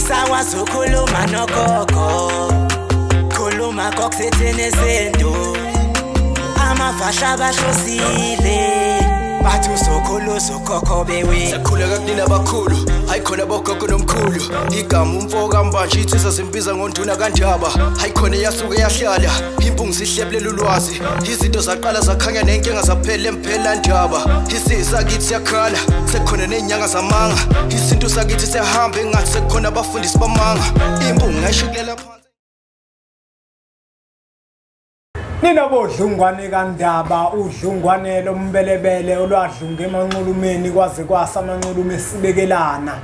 Sakwazi ukukhuluma nogogo, khuluma kokusithini izinto. Amafasha bahlosile, bathi uzokhulu ukhokho bewe. Sakhuleka kunina abakhulu, hayi khona bogogo nomkhulu. Igama umfo kaMbanje insizwa zimbiza ngonduna kaNdaba. Hayi khona yasuke yahlala, impungu zihlebulela ulwazi. Izinto zaqala zakhanya nenkinga zaphela emphela ndaba. Isizwe sakithi siyakhala, sekukhona nezinyanga zamanga. Isintu sakithi siyahamba engathi sekukhona abafundisi bamanga. Impungu ngayishukulela phansi. Nina bodlungwane kaNdaba, udlungwane lombelebele olwadlunga emanxulumeni kwaze kwasa amanxulume esibekelana.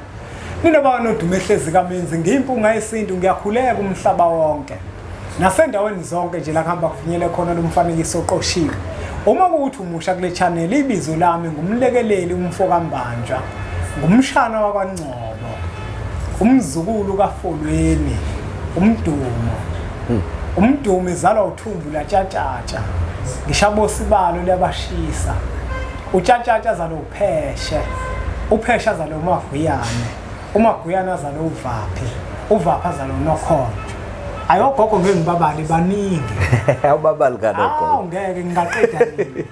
Nina banodume ehlezi kaMenzi, ngiyimpunga yesintu, ngiyakhuleka umhlaba wonke. Nasendaweni zonke nje la kuhamba kufinyele khona lo mfanekiso oqoshiwe. Uma kuwukuthi umusha kule channel, ibizo lami ngumlekeleli umfo kaMbanjwa, ngumshana wakwaNgcobo, umzukulu kaFolweni, umdumo. Umdumo izalwa uthumbu latshatshatsha, ngishabosibalo liyabashisa. Utshatshatsha azalwa upheshe, upheshe azalwa uMaguyane, uMaguyane azalwa uVaphi, uVaphi azalwa uNokhonjo. Ayogogo ngeke ngibabale baningi. Awubabali kalogogo. Awu ngeke ngingaqeda nini.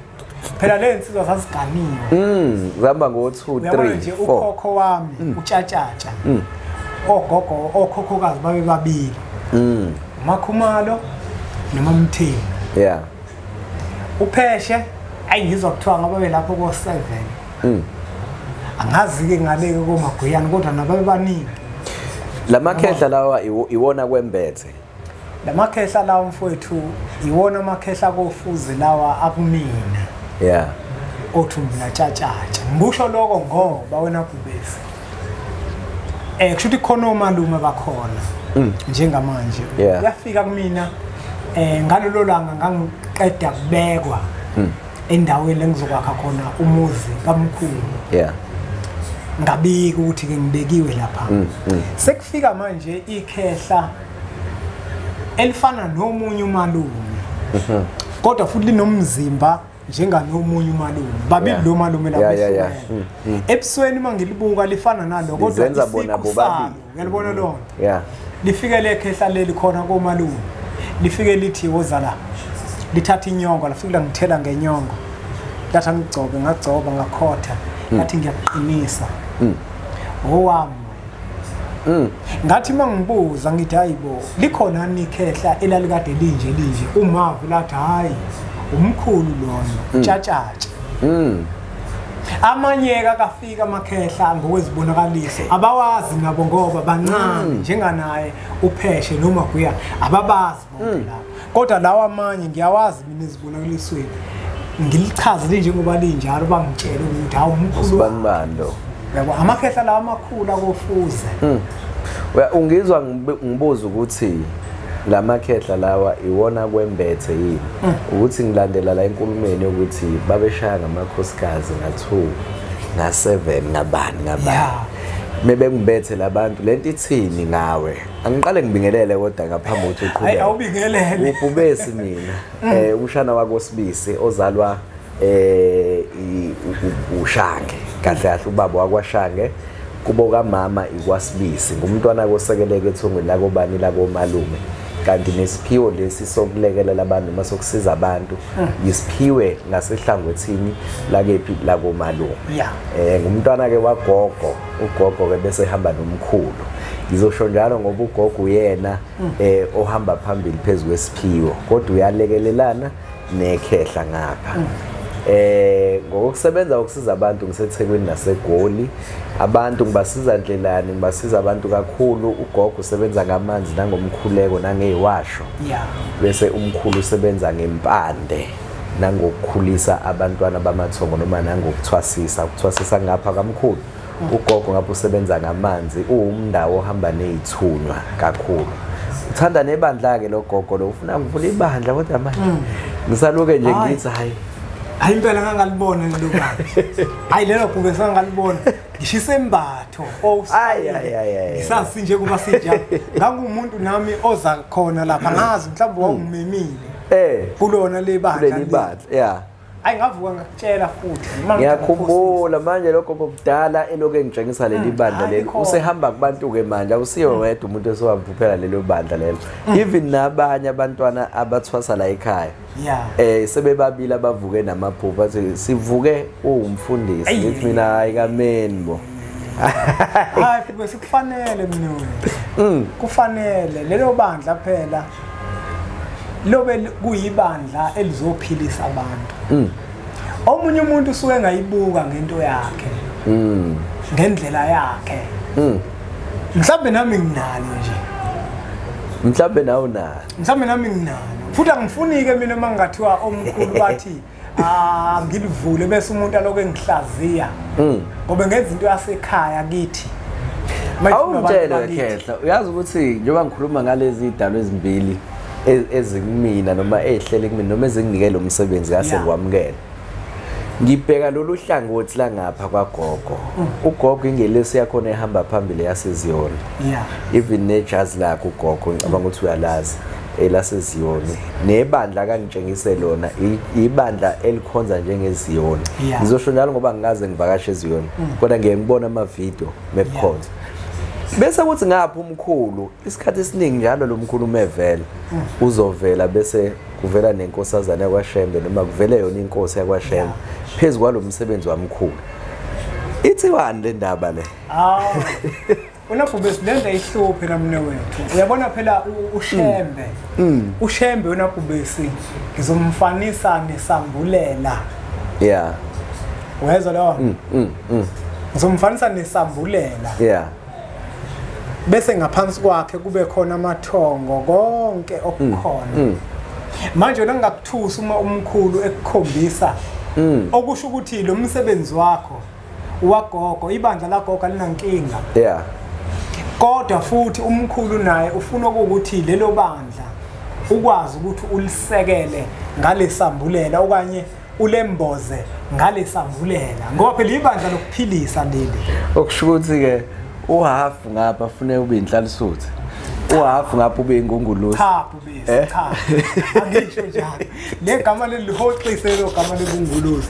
Phela le nsizwa sasiganiwe. Zihamba ngo 2 3 nje ukhokho wami utshatshatsha. Ogogo okhokhokazi babe babili. Makhumalo noma Mthembu. Yeah. Upheshe ayingizwa kuthiwa ngabe lapho ko 7. Angazi ke ngaleke koMaguyane kodwa nababe baningi. Lamakhehla lawa iwona kwembethe. Lamakhehla lawa mfowethu iwona amakhehla kofuze lawa akumina. Yeah. Othumbu latshatshatsha. Ngisho lokho ngoba wena Bhubesi. Kusho ukuthi khona omalume bakhona. Njengamanje yafika kumina ngalolo langa ngangiqeda kubekwa endaweni engizokwakha khona umuzi kamkhulu. Yeah. Ngabika ukuthi ke ngibekiwe lapha. Sekufika manje ikhehla elifana nomunye umalume. Kodwa futhi linomzimba njenganomunye umalume. Babili lo malume lapha. Ebusweni mangilibuka lifana nalo kodwa izenza bona bobabili. Uyalibona lona? Yeah. Lifike lekhehla leli khona komalume. Lifike lithi woza la. Lithatha inyongo, lafika ngithela ngenyongo. Lathi ngigcobe, ngagcoba ngakhotha. Lathi ngiyakuqinisa. Owami. Ngathi mangibuza ngithi hayibo, likhona nikhehla elalikade linje linje. Umavu lathi hayi, umkhulu lona, utshatshatsha. Amanyeka kafika amakhehla ngokwezibonakaliso abawazi nabo ngoba bancane njenganaye upheshe noma kuya ababazi bonke labo, kodwa lawa amanye ngiyawazi mina ezibonakalisweni ngilichaze njengoba linjalo bangitshela ukuthi hawu umkhulu uSibanibani. Yabo amakhehla lawa amakhulu akofuze. Ungizwa ngibuza ukuthi lamakhehla lawa iwona kwembethe yini? Ukuthi ngilandela la enkulumeni ukuthi babeshaya ngamakhosikazi nga2 nga7 ngabani ngabani. Mebe ngibethe labantu lento ithini ngawe? Angiqale ngibingelele kodwa ngaphambi kokuthi uqhubeke. Hayi awubingelele. Ubhubesi mina umshana wakoSibisi ozalwa uShange. Kahle kahle ubaba wakwaShange kubo kamama ikwaSibisi, ngumntwana kosekeleke ethongweni lakobani lakomalume. Kanti nesiphiwo lesi sokulekelela abantu noma sokusiza abantu isiphiwe ngasehlangothini lakephi lakomalume. Ngumntwana ke wagogo, ugogo ke bese ehamba nomkhulu. Ngizosho njalo ngoba ugogo uyena ohamba phambili phezulu kwesiphiwo, kodwa uyalekelelana nekhehla ngapha. Ngokusebenza ukusiza abantu ngiseThekwini naseGoli. Abantu ngibasiza ndlelani, ngibasiza abantu kakhulu. Ugogo usebenza ngamanzi nangomkhuleko nangeziwasho. Bese umkhulu usebenza ngempande nangokukhulisa abantwana bamathongo noma nangokuthwasisa. Ukuthwasisa ngapha kamkhulu. Ugogo ngapha usebenza ngamanzi, uwumndawo ohamba nezithunywa kakhulu. Uthanda nebandla ke lo gogo lo, ufuna ngivula ibandla kodwa manje ngisaloke nje ngithi hayi. Hayi impela ngangalibona lelo bandla. Hayi lelo bhubesi ngangalibona. Ngishisa embatho. Hayi hayi hayi. Ngisazi nje kuba sinjalo. Ngangumuntu nami oza khona lapha ngazi mhlawumbe wawungimemile. Kulona le bandla. Kuleli bandla. Yeah. Hayi, ngavuka ngakutshela futhi. Ngiyakhumbula manje lokho kudala elokhu engitshengisa leli bandla leli. Usehamba kubantu ke manje, awusiyo wedwa umuntu osowaphuphela lelo bandla lelo. Even nabanye abantwana abathwasa la ekhaya. Sebebabili abavuke namaphupho bathi sivuke uwumfundisi. Ngithi mina hayi kameni bo. Hayi bese kufanele mina. Kufanele lelo bandla phela. Lobe kuyibandla elizophilisa abantu. Omunye umuntu usuke engayibuka ngento yakhe. Ngendlela yakhe. Mhlawumbe nami nginalo nje. Mhlawumbe nawe unalo. Mhlawumbe nami nginalo. Futhi angifuni ke mina mangathiwa omkhulu bathi ngilivule bese umuntu aloko engihlaziya. Ngoba ngenza into yasekhaya kithi. Awungitshele Khehla, uyazi ukuthi njengoba ngikhuluma ngalezi idalo ezimbili ezikumina noma ezihlele kumina noma ezinginike lo msebenzi kase ngiwamukela. Ngibheka lolu hlangothi la ngapha kwagogo. Ugogo ingelesi yakhona ehamba phambili yaseZiyoni. Even nejazi lakhe ugogo ngicabanga ukuthi uyalazi elaseZiyoni. Nebandla akangitshengise lona ibandla elikhonza njengeZiyoni. Ngizosho njalo ngoba ngikaze ngivakashe eZiyoni. Kodwa ngiye ngibona ama video mekukhonza. Bese kuthi ngapha umkhulu isikhathi esiningi njalo lo mkhulu umevela uzovela bese kuvela nenkosazana yakwaShembe noma kuvele yona inkosi yakwaShembe phezulu kwalomsebenzi wamkhulu. Ithiwani le ndaba le? Unabhubesi lenza ihluphe namne wethu. Uyabona phela uShembe. uShembe unabhubesi ngizomfanisa nesambulela. Yeah. Uyezwa lo? Ngizomfanisa nesambulela. Yeah. Bese ngaphansi kwakhe kube khona amathongo konke okukhona. Manje wena ngingakuthusa uma umkhulu ekukhombisa okusho ukuthi lo msebenzi wakho wagogo ibandla lagogo alinankinga. Yeah. Kodwa futhi umkhulu naye ufuna ukuthi lelo bandla ukwazi ukuthi ulisekele ngalesambulela okanye ulemboze ngalesambulela ngoba phela ibandla lokuphilisa leli. Okusho ukuthi ke uhafu ngapha afune ube inhlalisuthi. Uhafu ngapha ube ingunguluzi. Cha bese cha. Angisho njalo. Le gama leli lihoxise lo gama lengunguluzi.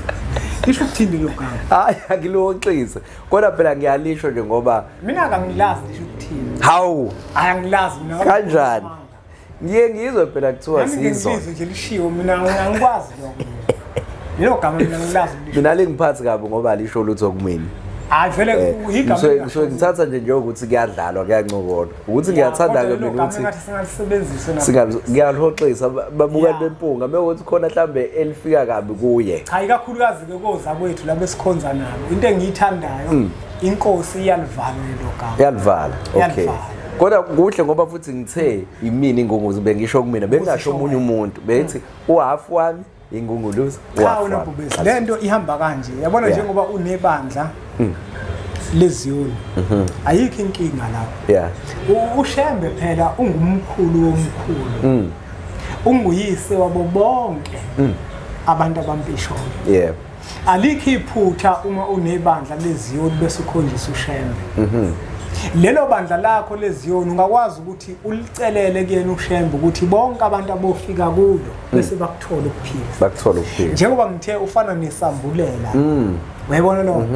Lisho ukuthini lo gama? Hayi angiloxise. Kodwa phela ngiyalisho nje ngoba mina akangilazi lisho ukuthini. Hawu, angilazi mina. Kanjani? Ngiye ngizwe phela kuthiwa sizwe. Ngizwe nje lishiwo mina angikwazi lokho. Lelo gama mina ngilazi lisho. Mina lingiphathi kabi ngoba lisho lutho kumina. Hayi vele igama ngisuke ngithatha nje njengokuthi kuyadlalwa kuyancokolwa ukuthi ngiyathanda ke mina ukuthi singasebenzise na ngiyalihoxisa babuka lempunga mekuthi khona mhlambe elifika kabi kuye. Cha ikakhulukazi ke koza kwethu laba esikhonza nabo into engiyithandayo inkosi iyalivala lelo gama. Iyalivala. Okay. Kodwa kuhle ngoba futhi ngithe imini ingunguzi bengisho kumina bengasho omunye umuntu bethi uhafu wami ingunguluzi. Cha unobubesi lento ihamba kanje yabona njengoba unebandla leZiyoni ayikho inkinga lapho. Yeah. uShembe phela ungumkhulu womkhulu. Unguyise wabo bonke abantu abampisholo. Yeah. Alikho iphutha uma unebandla leZiyoni bese ukhonjisa uShembe. Lelo bandla lakho leZiyoni ungakwazi ukuthi ulicelele kuyena uShembe ukuthi bonke abantu abofika kulo bese bakuthola ukuphila. Bakuthola ukuphila. Njengoba ngithe ufana nesambulela. Uyayibona lo?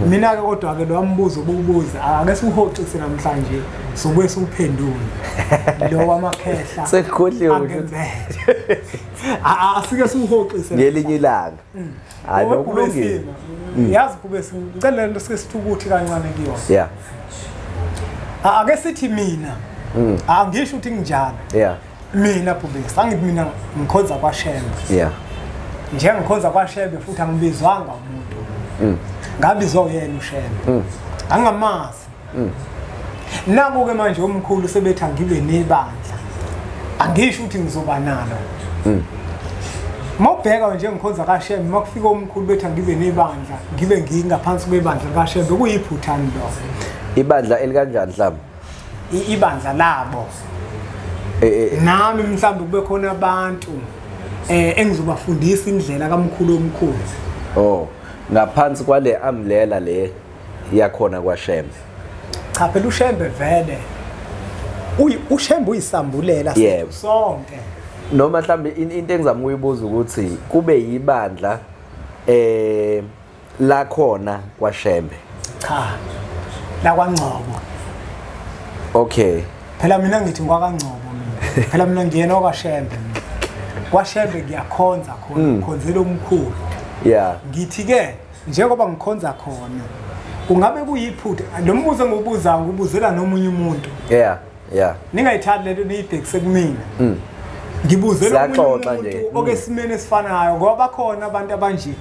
Mina ke kodwa ke lo mbuzo obubuza ake siwuhoxise namhlanje sobuye siwuphendule. Lo wamakhehla. Sekukhohliwe ukuthi. Asike siwuhoxise ngelinye ilanga. Hayi nokulungile. Yazi kube sicela lento sike sithukuthi kancane kuyona. Yeah. Ake sithi mina angisho ukuthi nginjalo. Yeah. Mina Bhubesi angithi mina ngikhonza kwaShembe. Yeah. Njengikhonza kwaShembe futhi angibizwanga umuntu. Ngabizwa uyena uShembe. Angamazi. Naku ke manje omkhulu sebethi angibe nebandla. Angisho ukuthi ngizoba nalo. Mawubheka nje ngikhonza kaShembe makufika omkhulu bethi angibe nebandla, ngibe ngingaphansi kwebandla kaShembe kuyiphuthani lokho. Ibandla elikanjani mhlawumbe? Ibandla labo. Nami mhlawumbe kube khona abantu engizobafundisa indlela kamkhulu omkhulu. Oh, ngaphansi kwale amlela le yakhona kwaShembe. Cha phela uShembe vele. uShembe uyisambulela sonke. Noma mhlambe into engizama ukuyibuza ukuthi kube yibandla la khona kwaShembe. Cha, la kwaNgcobo. Okay. Phela mina ngithi ngwakaNgcobo mina. Phela mina ngiyena kwaShembe mina. KwaShembe ngiyakhonza khona, ngikhonzela omkhulu. Yeah. Ngithi ke njengoba ngikhonza khona kungabe kuyiphutha lo mbuzo engiwubuzayo ngubuzela nomunye umuntu. Yeah, yeah. Ningayithathi lento niyibhekise kumina. Ngibuzela omunye umuntu okesimene esifanayo ngoba bakhona abantu abanje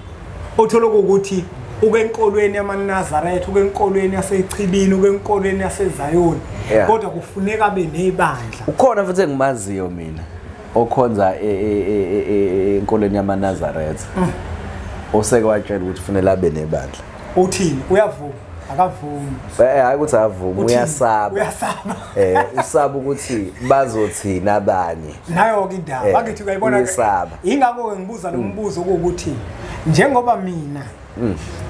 othola ukuthi uke enkolweni yamaNazaretha, uke enkolweni yaseChibini, uke enkolweni yaseZayoni, kodwa kufuneka abe nebandla. Ukhona futhi engimaziyo mina okhonza enkolweni yamaNazaretha oseke watshela ukuthi kufanele abe nebandla. Uthini? Uyavuma? Akavumi. Hayi ukuthi akavumi, uyasaba. Uyasaba. Usaba ukuthi bazothina abanye. Nayo ke indaba. Bakithi uyayibona ke. Ingakho ke ngibuza lo mbuzo ukuthi njengoba mina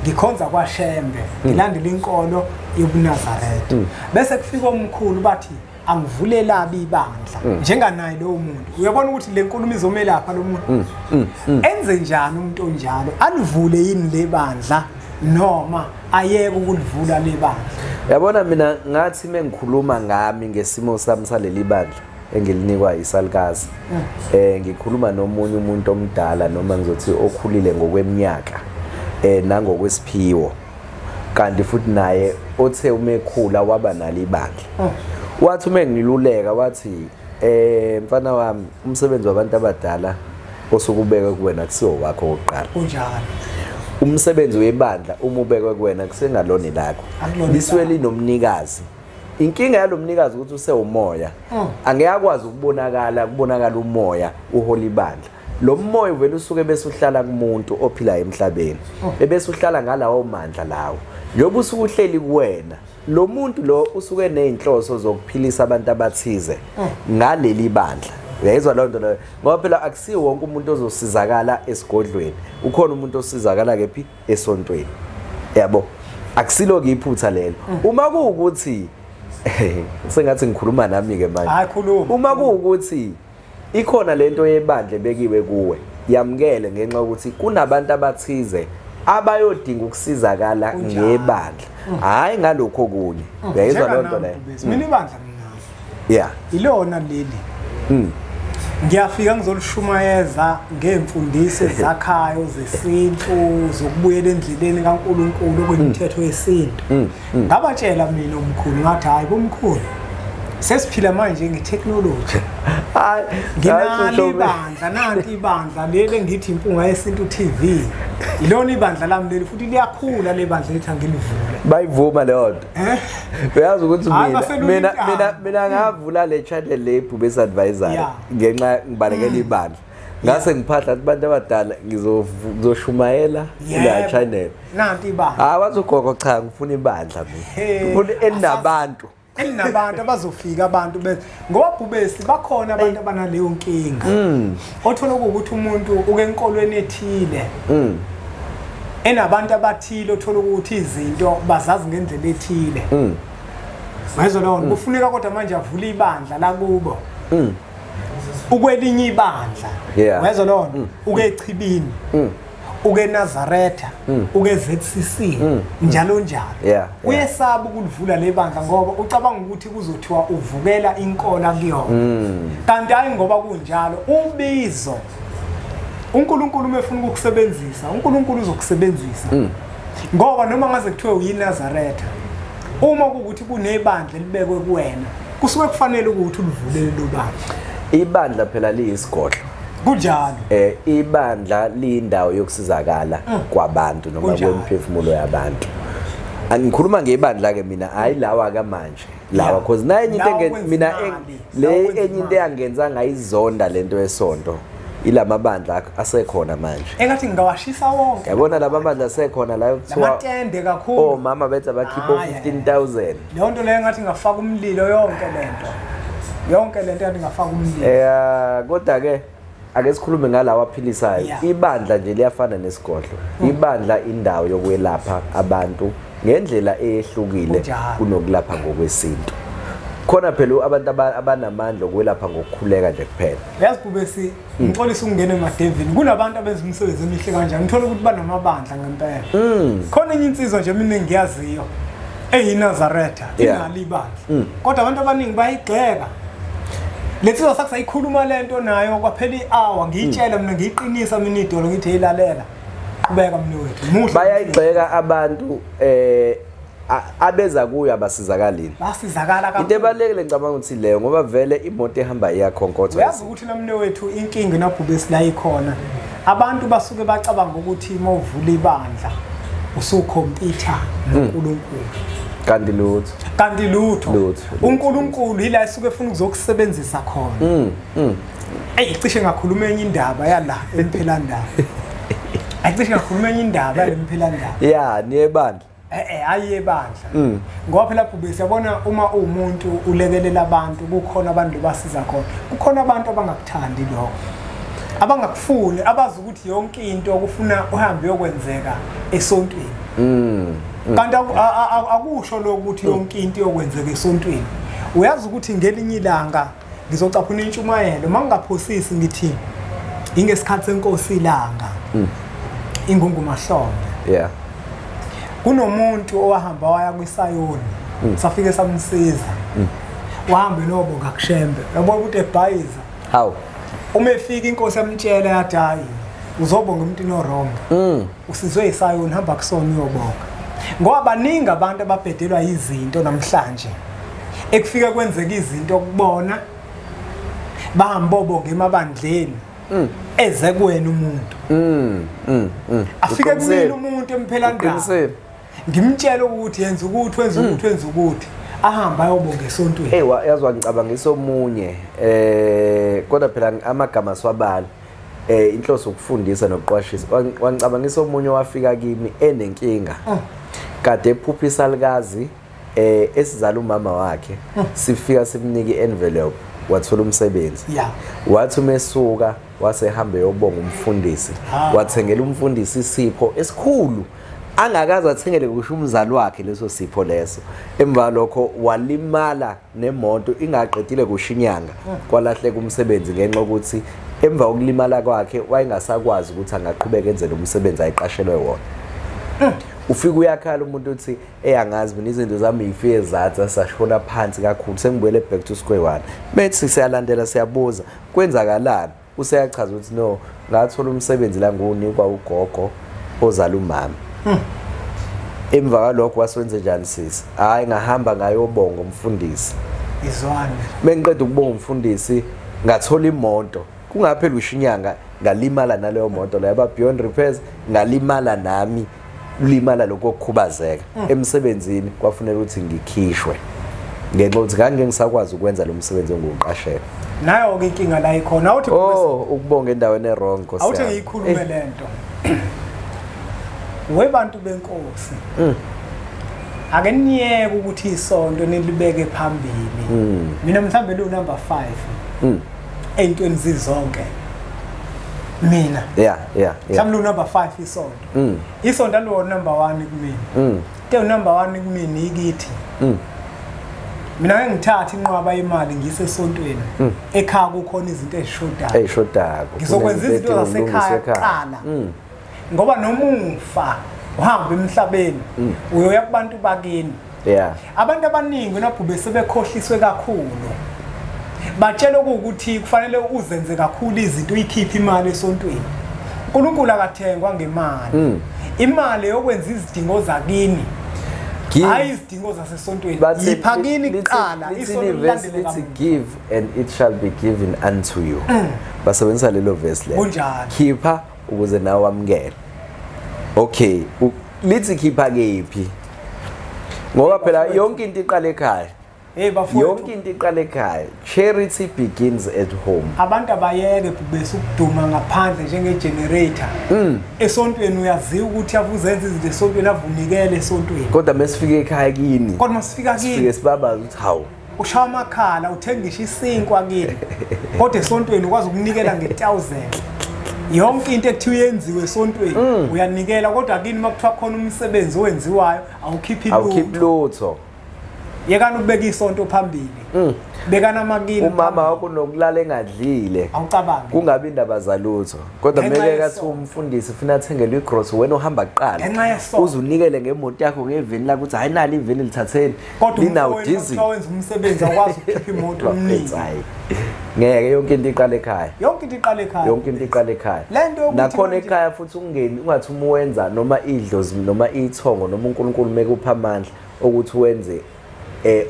ngikhonza kwaShembe, ngilandela inkolo yobuNazaretha. Bese kufika omkhulu bathi angivulelabi ibandla njenganaye lowo muntu. Uyabona ukuthi le nkulumo izomelapha lo muntu. Enze njani umuntu onjalo? Alivule yini le bandla noma ayeke ukulivula le bandla? Yabona mina ngathi mengikhuluma ngami ngesimo sami saleli bandla engilinikwa isalukazi, ngikhuluma nomunye umuntu omdala noma ngizothi okhulile ngokweminyaka nangokwesiphiwo, kanti futhi naye othe umekhula waba nalo ibandla. Wathi uma ngiluleka wathi mfana wami, umsebenzi wabantu abadala osukubeka kuwena kusiwo wakho oqala. Kunjalo. Umsebenzi webandla uma ubekwe kuwena kusengalona lakho, lisuke linomnikazi. Inkinga yalomnikazi ukuthi usewumoya, angeke ukubonakala kubonakala umoya uhola ibandla. Lo moya vele usuke bese uhlala kumuntu ophila emhlabeni, ebese uhlala ngalawo mandla lawo. Njengoba usuke uhleli kuwena, lo muntu lo usuke nezinhloso zokuphilisa abantu abathize ngaleli bandla. Uyayizwa leyo nto leyo? Ngoba phela akusiwo wonke umuntu ozosizakala esigodlweni, ukhona umuntu osizakala kephi? Esontweni. Yabo, akusilo ke iphutha lelo. Uma kuwukuthi sengathi ngikhuluma nami ke manje. Hayi khuluma. Uma kuwukuthi ikhona lento yebandla bekiwe kuwe, yamkele ngenxa yokuthi kunabantu abathize abayodinga ukusizakala ngebandla, hayi ngalokho kunye. Uyayizwa leyo nto leyo? Mina ibandla nginalo. Yeah. Ilona leli. Ngiyafika ngizolishumayeza ngemfundiso ezakhayo zesintu zokubuyela endleleni kaNkuluNkulu okuyimithetho yesintu. Ngabatshela mina omkhulu ngathi hayi bomkhulu, sesiphila manje ngetechnology. Hayi nginalo ibandla, nanti ibandla leli engithi Impunga Yesintu TV. Ilona ibandla lami leli futhi liyakhula le bandla lethi angilivule. Bayivuma leyo nto. Uyazi ukuthi mina ngavula le channel le Bhubesi Advisory ngenxa ngibalekela ibandla. Ngase ngiphahla abantu abadala ngizoshumayela kule channel. Nanti ibandla. Hayi wathi ugogo cha ngifuna ibandla mina. Ngifuna elinabantu. Elinabantu abazofika abantu bese ngoba Bhubesi bakhona abantu abanaleyo nkinga. Othola ukuthi umuntu uke enkolweni ethile enabantu abathile, othola ukuthi izinto bazazi ngendlela ethile. Ngezwe leyo kufuneka kodwa manje avule ibandla la kubo. Ukwelinye ibandla. Ngezwe leyo uke eChibini. Uke Nazaretha, uke ZCC, njalo njalo. Uyesaba ukulivula le bandla ngoba ucabanga ukuthi kuzothiwa uvukela inkola kuyona. Kanti hayi ngoba kunjalo, ubizo uNkulunkulu uma efuna ukukusebenzisa, uNkulunkulu uzokusebenzisa. Ngoba noma ngaze kuthiwe uyiNazaretha, uma kuwukuthi kunebandla elibekwe kuwena, kusuke kufanele ukuthi ulivule lelo bandla. Ibandla phela liyisigodlo. Kunjalo. Ibandla liyindawo yokusizakala kwabantu noma kwemiphefumulo yabantu. Angikhuluma ngebandla ke mina, hayi lawa ka manje. Lawa cause naye into mina le enye into eyangenza ngayizonda lento yesonto. Ilamabandla asekhona manje. Engathi ngingawashisa wonke. Yabona lamabandla asekhona la kuthiwa lamatende kakhulu. Oh mama bethu abakhipha 15,000. Leyo nto leyo ngathi ngafaka umlilo yonke lento. Yonke lento yathi ngafaka umlilo. Kodwa ke ake sikhulume ngalawa aphilisayo. Ibandla nje liyafana nesigodlo. Ibandla indawo yokwelapha abantu ngendlela eyehlukile kunokulapha ngokwesintu. Khona phela abantu abanamandla okwelapha ngokukhuleka nje kuphela. Yazi Bhubesi, ngixolisa ukungena emadevini. Kunabantu abenza umsebenzi emihle kanjani, ngithola ukuthi banamabandla ngempela. Khona enye insizwa nje mina engiyaziyo eyiNazaretha, inalo ibandla. Kodwa abantu abaningi bayigxeka. Lensizwa sakusayikhuluma lento nayo kwaphela i-hour, ngiyitshela mina ngiyiqinisa mina idolo ngithi eyilalela. Qhubeka mni wethu. Muhle. Bayayigxeka abantu abeza kuyo abasizakalini. Basizakala kakhulu. Into ebalekile ngicabanga ukuthi leyo ngoba vele imoto ehamba iyakhonkothwa. Uyazi ukuthi namne wethu inkinga naBhubesi la ikhona. Abantu basuke bacabanga ukuthi mawuvula ibandla usukhompyutha noNkulunkulu. Kanti lutho. Kanti lutho. uNkulunkulu ila esuke efuna ukuzokusebenzisa khona. Ey cishe ngakhuluma enye indaba yala emphelandaba. Acishe ngakhuluma enye indaba yale emphelandaba. Yeah, niyebandla. Ayi ebandla. Ngoba phela Bhubesi yabona uma uwumuntu ulekelela abantu kukhona abantu basiza khona. Kukhona abantu abangakuthandi lokho. Abangakufuni, abazi ukuthi yonke into okufuna uhambe yokwenzeka esontweni. Kanti akusho lokuthi yonke into yokwenzeka esontweni. Uyazi ukuthi ngelinye ilanga ngizocaphuna intshumayelo mangingaphosisi ngithi ingesikhathi senkosi ilanga. Ingungumahlombe. Yeah. Kunomuntu owahamba waya kwiSayoni safike samsiza. Wahambe nobonga kuShembe. Yabona ukuthi ebhayiza. Hawu. Uma efika inkosi yamtshela yathi hayi uzobonga umuntu no wrong. Usizwe iSayoni hamba kusona uyobonga. Ngoba baningi abantu ababhedelwa izinto namhlanje. Ekufika kwenzeka izinto kubona bahamba bobonga emabandleni. Eze kuwena umuntu. Afike kumina umuntu emphelandaba. Ngimtshela ukuthi yenza ukuthi wenza ukuthi wenza ukuthi ahamba ayobonga esontweni. Hey yazwa ngicabangisa omunye kodwa phela amagama siwabala inhloso ukufundisa nokuqwashisa. Wangicabangisa omunye wafika kimi enenkinga. Kade ephupha isalukazi esizala umama wakhe. Sifika simnike envelope wathola umsebenzi. Wathi umesuka wasehamba yobonga umfundisi. Wathengela umfundisi isipho esikhulu angakaze athengele kusho umzali wakhe leso sipho leso. Emva lokho walimala nemoto ingaqedile kusho inyanga, kwalahleka umsebenzi ngenxa yokuthi emva kokulimala kwakhe wayengasakwazi ukuthi angaqhubeka enze lo msebenzi ayiqashelwe wona. Ufika uyakhala umuntu uthi eyangazi mina izinto zami ifike zathi sashona phansi kakhulu sengibuyele back to square one. Bethi siyalandela siyabuza kwenzakalani, useyachaza ukuthi no ngathola umsebenzi la ngunikwa ugogo ozala umama. Emva kwalokho wasenze njani sisi? Hayi ngahamba ngayobonga umfundisi. Izwana. Mengiqeda ukubonga umfundisi ngathola imoto. Kungaphela usho inyanga ngalimala naleyo moto leyo ba beyond repairs ngalimala nami limala lokukhubazeka. Emsebenzini kwafuneka ukuthi ngikhishwe. Ngenxa ukuthi ngangeke ngisakwazi ukwenza lo msebenzi engiwuqashela. Nayo ke inkinga la ikhona. Awuthi ukubonga endaweni e-wrong Nkosi. Awuthi ngiyikhulume lento. Webantu benkosi. Ake niyeke ukuthi isonto nilibeke phambili. Mina mhlambe lu number 5. Eyintweni zizonke. Mina. Yeah. Mhlambe lu number 5 isonto. Isonto lo number 1 kumina. Te number 1 kumina ikithi. Mina ngithatha inqwaba yemali ngise esontweni. Ekhaya kukhona izinto ezishodayo. Ezishodayo. Ngizokwenza izinto zasekhaya kuqala. Ngoba nomufa uhamba emhlabeni uyoya kubantu bakini. Yeah. Abantu abaningi naBhubesi sebekhohliswe kakhulu. Batshela ukuthi kufanele uzenze kakhulu izinto uyikhiphe imali esontweni. uNkulunkulu akathengwa ngemali. Imali yokwenza izidingo zakini. Hayi izidingo zasesontweni. Yiphakini kuqala isonto lilandele kamuva. Give and it shall be given unto you. Basebenzisa lelo verse lelo. Kunjalo. Khipha ukuze nawe wamukele. Okay, lithi khipha kephi? Ngoba phela yonke into iqala ekhaya. Hey bafowethu, yonke into iqala ekhaya. Charity begins at home. Abantu abayeke Bhubesi ukuduma ngaphandle njenge generator. Esontweni uyaziwa ukuthi avuzenza izinto esontweni avunikele esontweni. Kodwa mesifika ekhaya kini. Kodwa masifika kini. Sifike sibabaza ukuthi hawu. Ushaya amakhala uthengisha isinkwa kini. Kodwa esontweni ukwazi ukunikela nge1000. Yonke into ekuthiwa yenziwe esontweni uyanikela, kodwa kini makuthiwa khona umsebenzi owenziwayo awukhiphi lutho. Awukhiphi lutho. Yekani ukubeka isonto phambili. Bekana amakini. Umama wakho nokulala engadlile. Awucabangi. Kungabi indaba zalutho. Kodwa meke kathi umfundisi ufuna athengelwe igrocery wena uhamba kuqala. Uze unikele ngemoto yakho ngeveni lakho uthi hayi nali iveni lithatheni. Linawo diesel. Kodwa wenza umsebenzi awukwazi ukukhipha imoto umniki. Ngeke yonke into iqale ekhaya. Yonke into iqale ekhaya. Yonke into iqale ekhaya. Nakhona ekhaya futhi ungeni ungathi uma wenza noma idlozi noma ithongo noma uNkulunkulu mekupha amandla ukuthi wenze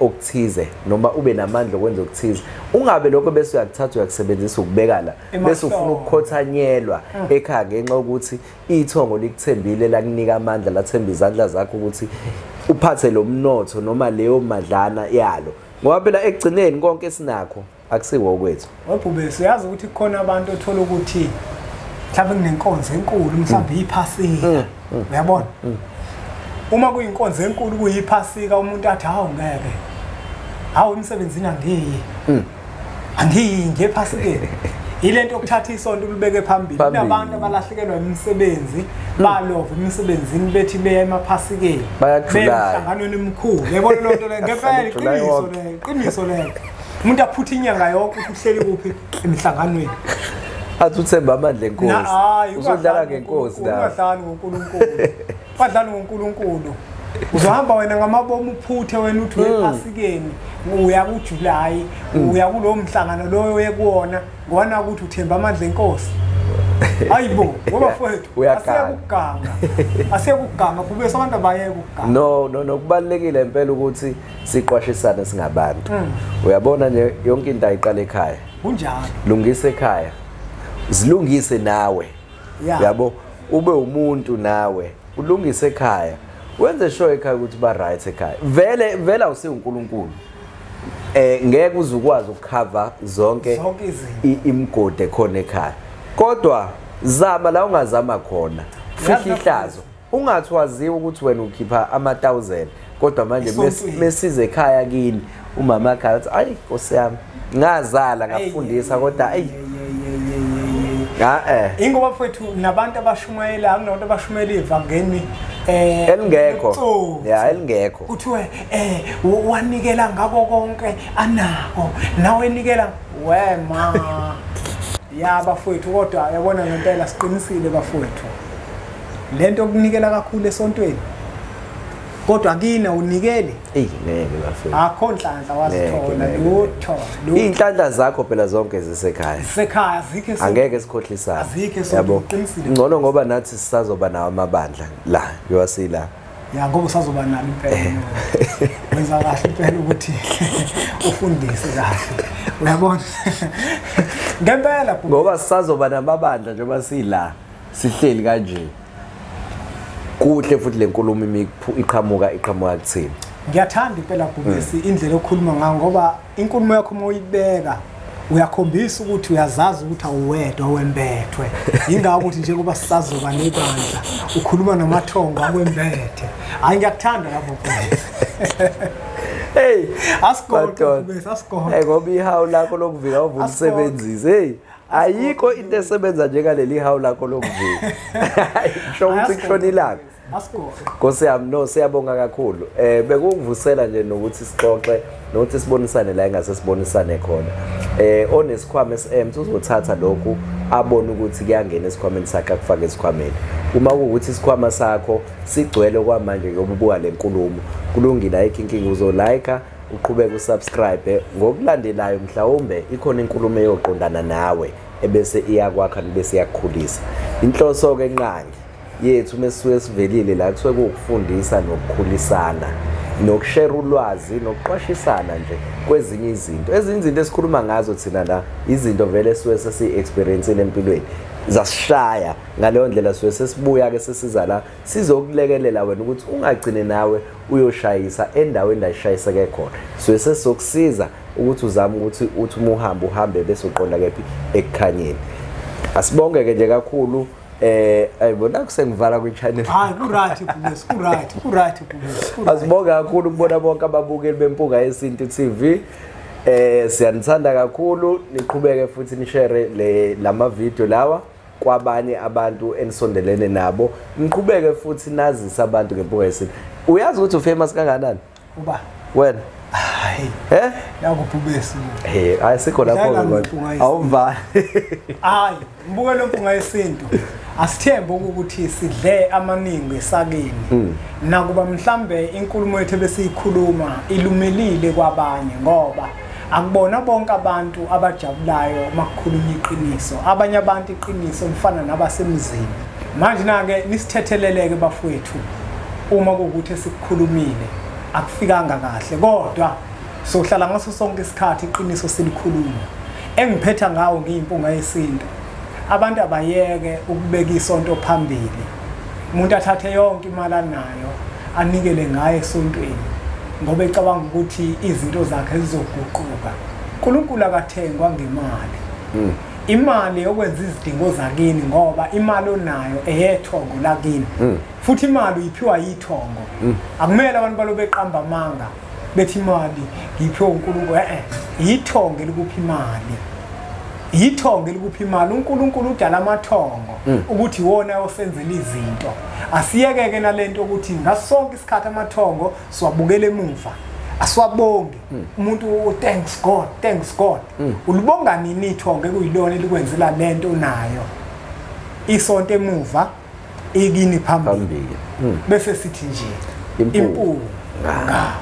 okuthize noma ube namandla okwenza okuthize, ungabe lokho bese uyakuthatha uyakusebenzisa ukubeka la bese ufuna ukukhothanyelwa ekhaya ngenxa yokuthi ithongo likuthembile lakunika amandla, lathemba izandla zakho ukuthi uphathe lo mnotho noma leyo madlana yalo, ngoba phela ekugcineni konke esinakho akusiwo okwethu. Webhubesi, uyazi ukuthi kukhona abantu othola ukuthi mhlawumbe kunenkonzo enkulu, mhlawumbe iphasika, uyabona? Uma kuyinkonzo enkulu kuyiphasika, umuntu athi hawu ngeke, hawu emsebenzini angiyi, angiyi ngephasikeni. Ile nto yokuthatha isonto ulibeke phambili. Kunabantu abalahlekelwa imisebenzi, balova emsebenzini bethi beya emaphasikeni, emhlanganweni omkhulu. Yabona loo nto leyo ngempela, iqiniso leyo, iqiniso leyo. Umuntu aphutha inyanga yonke ukuthi uhleli kuphi emhlanganweni. Athi uthemba amandla enkosi. Uzodlala ngenkosi la. Ungadlali ngoNkulunkulu. Ungadlali ngoNkulunkulu. Uzohamba wena ngamabomu uphuthe wena uthi uyephasikeni, uya kuJuly, uya kulo mhlangano loyo oyekuwona, ngoba ukuthi uthemba amandla enkosi. Hayibo, ngoba mfowethu asiyekuganga. Asiyekuganga kube abantu abayeke ukuganga. No no no, kubalekile impela ukuthi siqwashisane singabantu. Uyabona nje yonke into ayiqala ekhaya. Kunjalo. Lungisa ekhaya. Zilungise nawe. Yabo, ube umuntu nawe. Ulungise ekhaya. Wenze sure ekhaya ukuthi ba right ekhaya. Vele vele awusiyo uNkulunkulu. Ngeke uze ukwazi ukucover zonke imigodi ekhona ekhaya. Kodwa zama la ungazama khona. Fihla ihlazo. Ungathi waziwa ukuthi wena ukhipha ama 1000 kodwa manje mesize ekhaya kini umama akhe athi ayi Nkosi yami ngazala ngafundisa kodwa ayi ingoba mfowethu nabantu abashumayela, kunabantu abashumayela ivangeli elingekho. Ya, elingekho. Kuthiwe wanikela ngako konke anako, nawe nikela wema. Ya bafowethu, kodwa yabona ngempela siqinisile bafowethu. Lento okunikela kakhulu esontweni, kodwa kina unikele. Ey ngeke bafowethu. Akho nhlanhla wazithola lutho. Inhlanhla zakho phela zonke zisekhaya. Zisekhaya azikho. Angeke sikhohlisane. Azikho, uqinisile. Ngcono ngoba nathi sisazoba nawo amabandla la, njengoba Ya ngoba usazoba nalo impela. Wenza kahle impela ukuthi ufundise kahle. Uyabona? Ngempela ngoba sisazoba namabandla njengoba sila sihleli kanje. Kuhle futhi lenkulumo iqhamuka kuthini. Ngiyathanda impela Bhubesi indlela okhuluma ngayo, ngoba inkulumo yakho uma uyibeka uyakhombisa ukuthi uyazazi ukuthi awuwedwa wembethwe. Yingakho ukuthi njengoba sisazoba nebandla ukhuluma namathongo akwembethe. Hayi ngiyakuthanda lapho Bhubesi. Hey, asigodwe Bhubesi, asigodwe. Hey ngoba ihawu lakho lokuvika uvulisebenzise. Hey, ayikho into esebenza njengaleli hawu lakho lokuvika. Kusho ukuthi kushona ilanga. Nkosi yami, no siyabonga kakhulu. Bekungivusela nje nokuthi sixoxe nokuthi sibonisane la engase sibonisane khona. Onesikhwama esi-empty uzothatha lokhu abone ukuthi kuyangena esikhwameni sakhe akufake esikhwameni. Uma kuwukuthi isikhwama sakho sigcwele kwamanje ngoba ubuka lenkulumo, kulungile ayikho inkinga, uzolike uqhubeke usubscribe. Ngokulandelayo mhlawumbe ikhona inkulumo eyoqondana nawe ebese iyakwakha bese iyakukhulisa. Inhloso ke enqangi yethu mesisuke sivelile la kusuke kuwukufundisa nokukhulisana nokushare ulwazi nokuqwashisana nje kwezinye izinto. Ezinye izinto esikhuluma ngazo thina la izinto vele suke sesi-experience-ile empilweni, zasishaya ngaleyo ndlela suke sesibuya ke sesiza la sizokulekelela wena ukuthi ungagcine nawe uyoshayisa endaweni la ishayiseke khona. Suke sesizokusiza ukuthi uzame ukuthi uthi uma uhamba uhambe bese uqonda kephi ekukhanyeni. Asibonge ke nje kakhulu. Ayibona kusengivala kwi-channel. Hayi ku-right Bhubesi, ku-right, ku-right Bhubesi. Asibonge kakhulu ukubona bonke ababukeli beMpunga Yesintu TV. Siyanithanda kakhulu, niqhubeke futhi nishare lama video lawa kwabanye abantu enisondelene nabo. Niqhubeke futhi nazise abantu ngeMpunga Yesintu. Uyazi ukuthi ufamous kangakanani? Uba? Wena. Hayi. Nakubhubesi. Ayisikho lapho awumva. Hayi, mbukelo Mpunga Yesintu. Asithembe ukuthi sidle amaningi esakeni. Nakuba mhlambe inkulumo yethu besiyikhuluma ilumelile kwabanye, ngoba akubona bonke abantu abajabulayo makukhulunywa iqiniso. Abanye abantu iqiniso lifana nabasemzini. Manje na-ke nisithetheleleke bafowethu uma kuwukuthi esikukhulumile akufikanga kahle, kodwa sohlala ngaso sonke isikhathi iqiniso silikhuluma. Engiphetha ngawo ngiyimpunga yesintu, abantu abayeke ukubeka isonto phambili. Umuntu athathe yonke imali anayo anikele ngayo esontweni ngoba ecabanga ukuthi izinto zakhe zizoguquka. uNkulunkulu akathengwa ngemali. Imali yokwenza izidingo zakini, ngoba imali onayo eyethongo lakini. Futhi imali uyiphiwa yithongo. Akumele abantu balobe beqamba amanga bethi imali ngiphiwe uNkulunkulu. Yithongo elikuphi imali. Yithongo elikuphi imali. uNkulunkulu udala amathongo ukuthi iwona osenzela izinto. Asiyekeke nalento ukuthi ngasonke isikhathi amathongo siwabukele emuva, asiwabongi. Umuntu thanks God, thanks God. Ulibonga nini ithongo ekuyilona elikwenzela lento nayo? Isonto emuva, ikini phambili. Bese sithi nje impunga.